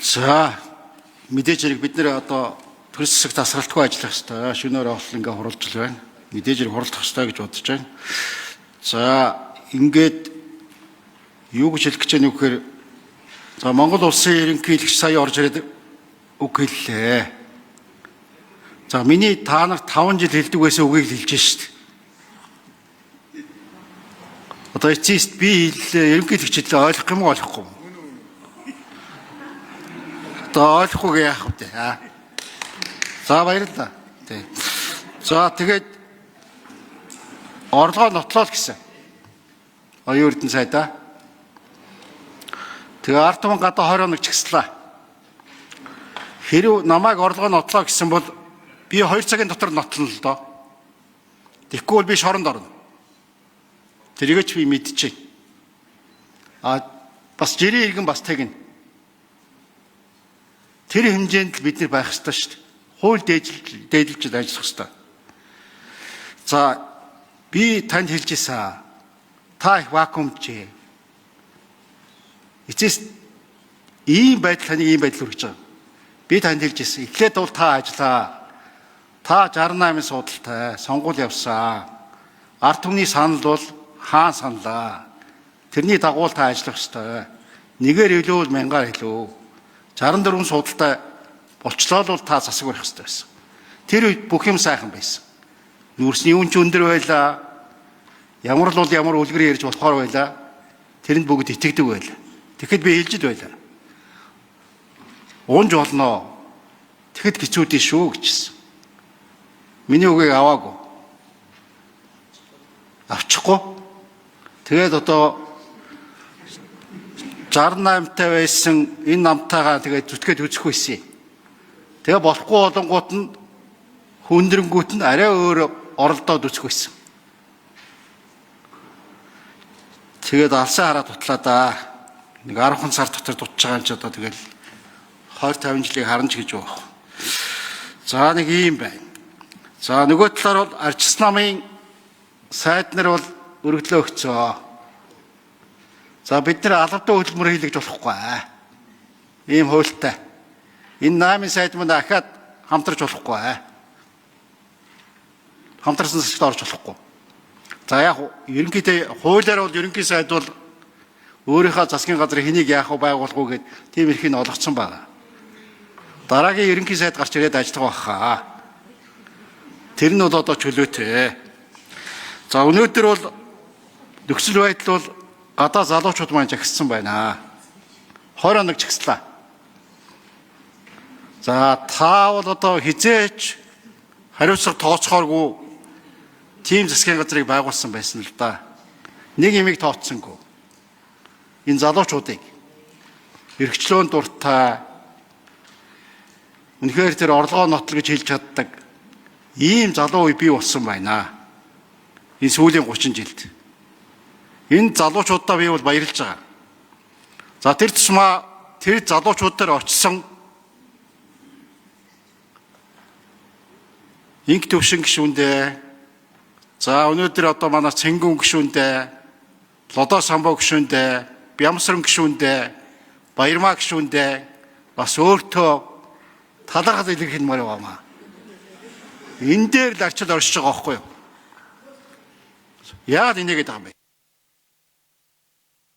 За, мэдээж хэрэг бид нэр одоо төрс засаг тасралтгүй ажиллах ёстой. Шөнөөр бол ингээ хуралж л байна. Мэдээж хэрэг хуралдах ёстой гэж бодож байна. За, ингээд юу гэж хэлэх гэж байна вэ гэхээр за Монгол улсын ерөнхийлөгч сая орж ирээд үг хэллээ. За, миний та нарт 5 жил хэлдэг байсан үгийг л хэлж шít. Одоо эцэст би хэллээ, ерөнхийлөгч хэллээ, ойлгох юм уу, ойлгохгүй юм? Одоо ойлгохгүй яах вэ? Аа. За, баярлалаа. Тий. За, тэгээд орлогоо нотлоо л гэсэн. Оюун Эрдэнэ сайдаа. Тэгээ ард түмэн гадаа 20 хоног чагслаа. Хэрв намайг орлогоо нотлоо гэсэн бол би 2 цагийн дотор нотлоно л доо. Тэгэхгүй бол би шоронд орно. Тэрийг ч би мэдчихэв. А бас жирийн иргэн бас тэгнэ. Тэр хэмжээнд л бид нар байх ёстой шүү дээ. Хууль дээдэлж ажиллах ёстой. За, би танд хэлж ирсэн. Та их вакуумжээ. Эцэс ийм байдал таныг ийм байдал хүргэж байгаа. Би танд хэлж ирсэн. Эхлээд бол та ажиллаа. Та 68 судалтай сонгуул явсан. Ард түмний санал бол хаан саналаа. Тэрний дагуу та ажиллах ёстой. Нэгээр илүү бол мянгаар илүү. 64 судалтай болчлоо л бол та засаг барих ёстой байсан. Тэр үед бүх юм сайхан байсан. Нүүрсний үн ч өндөр байлаа. Ямар л бол ямар үлгэр ярьж болохоор байлаа. Тэрэнд бүгд итгэдэг байлаа. Тэгэхэд би хэлжид байлаа. Унж болно. Тэгэхэд хэцүүдээ шүү гэжсэн. Миний үгийг аваагүй. Авчихгүй. Тэгээд одоо 68-тай байсан энэ намтайгаа тэгээд зүтгээд үзэх байсан юм. Тэгээ болохгүй болонгууд нь хүндрэнгүүт нь арай өөр оролдоод үзэх байсан. Тэгээд алсан хараа тутлаа да. Нэг 10 сар дотор дутж байгаа юм чи одоо тэгэл 20 50 жилийг харна ч гэж байгаа. За, нэг ийм байна. За, нөгөө талаар бол Арчис намын сайд нар бол өргөдлөө өгцөө. За, бид нар алавдаа хөдөлмөр хийлгэж болохгүй. Ийм хуультай. Энэ намын сайд мөн ахаад хамтарч болохгүй. Хамтарсан засагт орж болохгүй. За, яг ерөнхийдөө хуулиар бол ерөнхий сайд бол өөрийнхөө засгийн газрын хэнийг яах вэ байгуулах уу гэд тийм эрхийг олгоцсон байна. Дараагийн ерөнхий сайд гарч ирээд ажиллах байхаа. Тэр нь бол одоо чөлөөтэй. За, өнөөдөр бол нөхцөл байдал бол гадаа залуучууд маань жагссан байна. 20 хоног жагслаа. За, та бол одоо хизээч хариуцлага тооцоохооргүй тийм засгийн газрыг байгуулсан байсан л да. Нэг юмыг тооцсонгүй. Энэ залуучуудыг эрхчлөөнд дуртай, үнэхээр тэр орлогоо нотол гэж хэлж чаддаг ийм залуу үе бий болсон байна. Энэ сүүлийн 30 жилд. Энэ залуучуудаа би бол баярлж байгаа. За, тэр тусмаа тэр залуучууд дээр очисон инх төвшин гишүүндээ, за өнөөдөр одоо манай Цэнгүн гишүүндээ, Лодоо самбо гишүүндээ, Бямсран гишүүндээ, Баярмаа гишүүндээ бас өөртөө талархал илэрхийлмээр байна. Энэ дээр л арчил оршиж байгаа байхгүй юу? Яагаад инээгээд байгаа юм бэ?